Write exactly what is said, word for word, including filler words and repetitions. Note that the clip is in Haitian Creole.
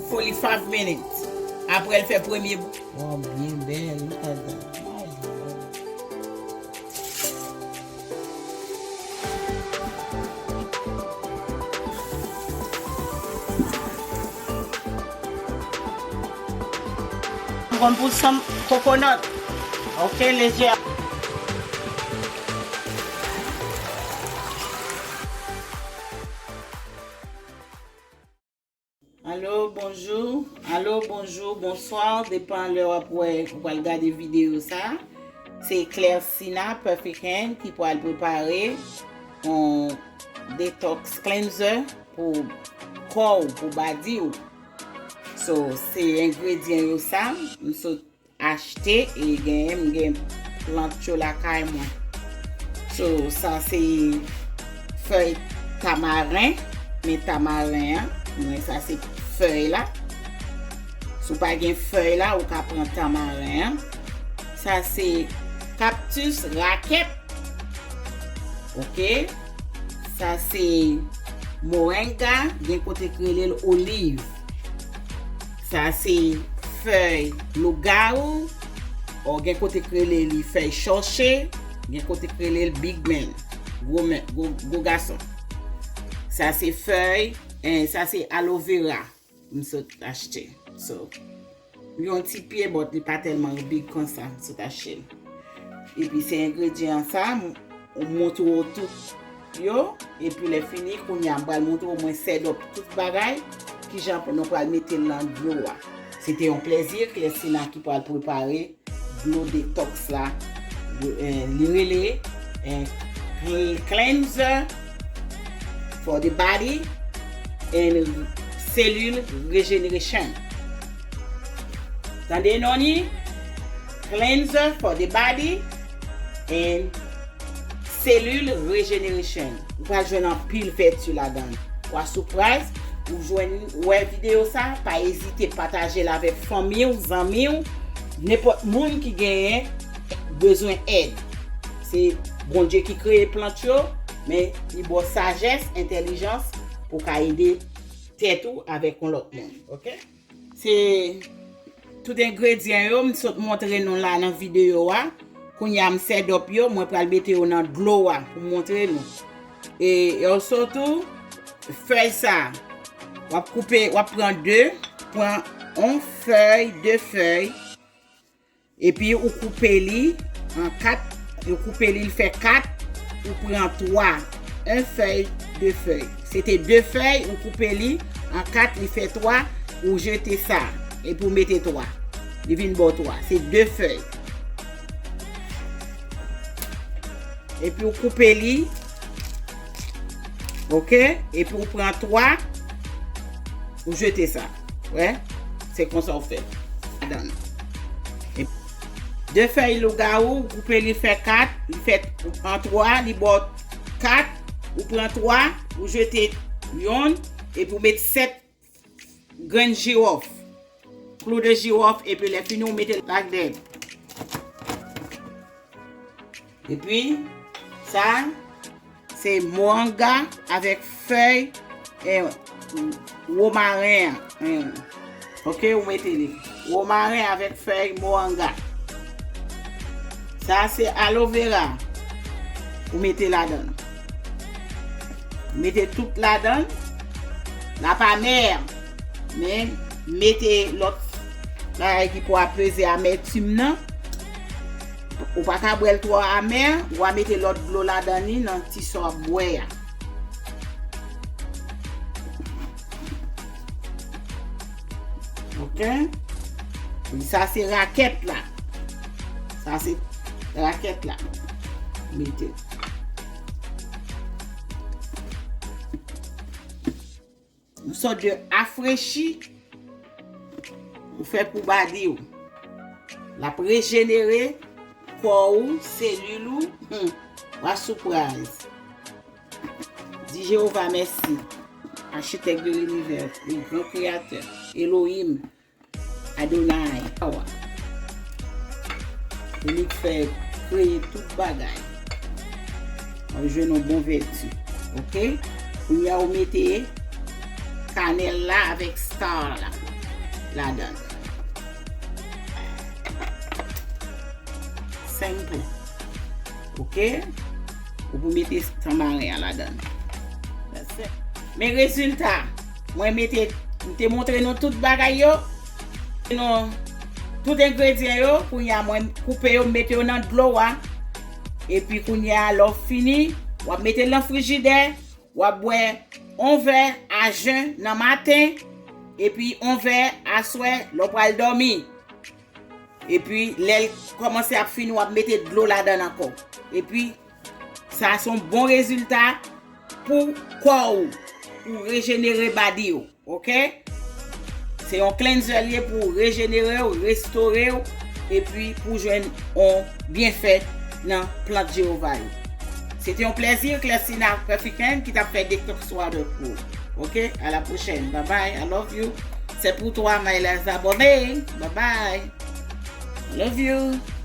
Forty-five minutes. Apre l fè premye bou. Wow, byen bèl, look at that. My Lord. M konn put some coconut. Ok, lejè. Alo, bonjou. Alo, bonjou, bonswa. Depan lè w ap wè, ou pral gade videyo sa. Se Clairsina Perfect Hand ki pral prepare yon detox cleanser pou kò w, pou body w. So, se engredyan yo sa. M sot achte e genyen, m gen plant yo lakay mwen. So, sa se fèy tamaren, men tamaren an, men sa se fèy la. Si w pa gen fèy la, ou ka pran tamaren an. Sa se cactus rakèt. Ok. Sa se moringa, gen kote k rele l oliv. Sa se fèy lougawou, o gen kote k rele li fèy chòche, gen kote k rele l big man, gwo men, gwo, gwo gason. Sa se fèy, eh, sa se aloe vera m sot achte. So, yon ti pye, but li pa tèlman big konsa, m sot achte l. Epi se engredyan sa, m, m montre w tout yo. Epi lè fini, kounye a, m pral montre w mwen set up tout bagay, kijan pou nou pral mete l nan dlo a. Se te yon plèzi, Clairsina ki pral prepare dlo detox la. Li, eh, li rele, eh, cl-, cleanser for the body and cellule regeneration. Tande non ni? Cleanser for the body and cellule regeneration. Ou pral jwenn anpil vèti ladan l. Wa surprise, ou jwenn, wè videyo sa, pa ezite pataje l avèk fanmi w, zanmi w, nenpòt moun ki genyen bezwen èd. Se Bondye ki kreye plant yo, men li ba w sajès, entèlijans pou w ka ede tèt ou avèk yon lòt moun. Ok? Se tout engredyan yo m sot montre nou la nan videyo a. Kounye a m set up yo, mwen pral mete yo nan dlo a pou m montre nou. E also tou, fèy sa, w ap koupe, w ap pran de, pran yon fèy, de fèy, epi ou koupe li an kat, ou koupe li, li fè kat, ou pran twa, en fèy, de fèy. Se te de fèy, ou koupe li an kat, li fè twa, ou jete sa, epi ou mete twa. Li vin ba w twa. Se de fèy. Epi ou koupe li. Ok? Epi ou pran twa, ou jete sa. Wè? Se konsa ou fè. Ladan. E de fèy lougawou, ou koupe li fè kat, li fè an twa, li ba w kat, ou pran twa, ou jete yonn, epi ou met sèt grenn jiwòf. Clou de girofle, epi lè fini ou mete l ladan. Epi, sa, se moringa avèk fèy, eh, womaren an. Hmm. Ok, ou mete li. Womaren avèk fèy moringa. Sa se aloe vera. Ou mete ladan. Mete tout ladan. L ap amè. Men, mete lòt bagay ki pou apeze amètim nan. Ou pa ka bwè l twò amè. Ou a mete lòt dlo ladan li nan ti sa w ap bwè a. Ok? Sa se rakèt la. Sa se rakèt la. Mete. Yon sòt de afrechi ou fè pou body w. L ap rejenere kò ou, selil ou. Hmm. Wa surprise. Di Jewova mèsi, Architecte de l'univers, le grand créateur, Elohim, Adonai, Awa. Se li k fè kreye tout bagay. W ap jwenn yon bon vèti. Ok? Kounye a ou mete kanèl la avèk star la. ladan l. Senp. Ok. Ou pou mete tanmaren an ladan l. Men rezilta, mwen mete, m te montre nou tout bagay yo. Nou, tout engredyan yo, kounye a mwen koupe yo, m mete yo nan dlo a. Epi kounye a, lè w fini, w ap mete l nan frijidè, w ap bwè yon vè ajen nan maten, epi yon vè aswè, lè w pral dòmi. Epi, lè l kòmanse ap fini, w ap mete dlo ladan l ankò. Epi, sa se yon bon rezilta pou kò w, pou rejenere body w, ok? Se yon cleanser l ye pou rejenere w, restore w, epi pou jwenn yon byenfè nan plant Jewova yo. Se te yon plèzi, Clestina Perfican ki t ap fè detox water pou ou. Ok, à la prochaine. Bye bye. I love you. C'est pour toi, my les abonnés. Bye bye. I love you.